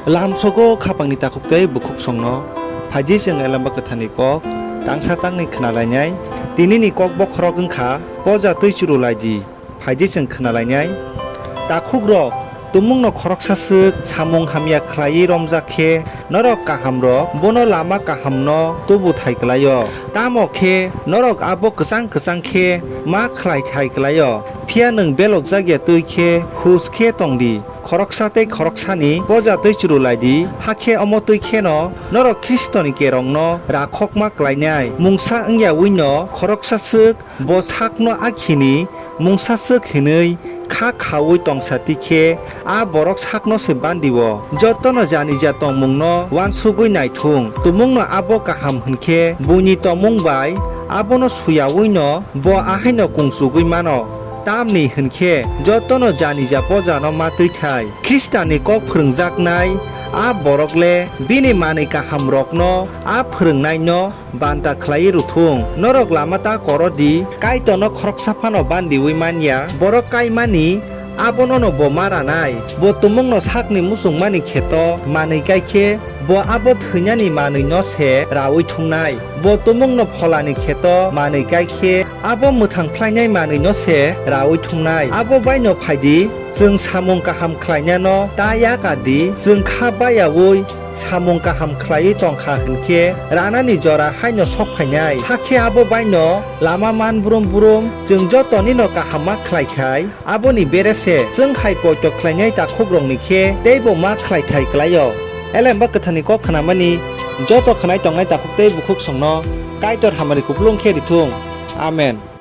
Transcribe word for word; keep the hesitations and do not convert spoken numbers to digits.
Lamsogo khapangni takhuk tei bukhuk songno phaidi chwng Elemba Kwtharni kok tangsa tangni khna lainai. Tinini kok bokhorok wng kha, Poja twi churu lai di, phaidi chwng khna lainai. Takhukrok, tumungno khoroksa swk samung hamya khlaiwi romjak khe norok kahamrok bono lama kahamno tubu thai klai-o. Tamo khe norok abo kwchang kwchang khe ma khlai thai klai-o. Phiya nwng belokjak ya twi khe hus khe tong di. Khoroksa tei khoroksani poja twi churu lai di, hakhe omo twi kheno norok Khristoni kerongno rakhokma klainai. Mungsa wng yawino khoroksa swk bo sakno akhini mungsa swk hinwi kha khaui tongsa tikhe a borok sakno se bandi-o. Jotono janija tongmungno uansugui naithung, tumungno abo kaham hwnkhe buini tongmung bai abono suyawino bo ahaino kungsugui mano. Tamni hwnkhe jotono janija pojano ma twi thai. Khristani kok phwrwngjaknai a borok le bini manwi kahamrokno a phwrwngnaino banta khlaiwi rwthung. Norok lama ta koro di, Kaitorno khoroksa phano bandiui man ya. Borok kaimani abonono bo ma ranai. Bo tumungno sakni muchungmani kheto manwi kai khe, bo abo thwinani manwino se raui thungnai. Bo tumungno pholani kheto manwi kai khe, abo mwthang phlainai manwino se raui thungnai. Abo baino phai di, chwng samung kaham khlainano ta yakar di, chwng kha bayaui samung kaham khlaiwi tong kha hwn khe ranani jora haino sok phainai. Hakhe abo baino lama man brum brum chwng jotonino kaham ma khlai khai, aboni bere se chwng hai poito khlainai takhukrokni khe teibo ma khlai thai klai-o. Elemba Kwtharni kok khnamani joto khnai tongnai takhuk tei bukhuk songno Kaitor hamari kupulung khe rithung. Amen.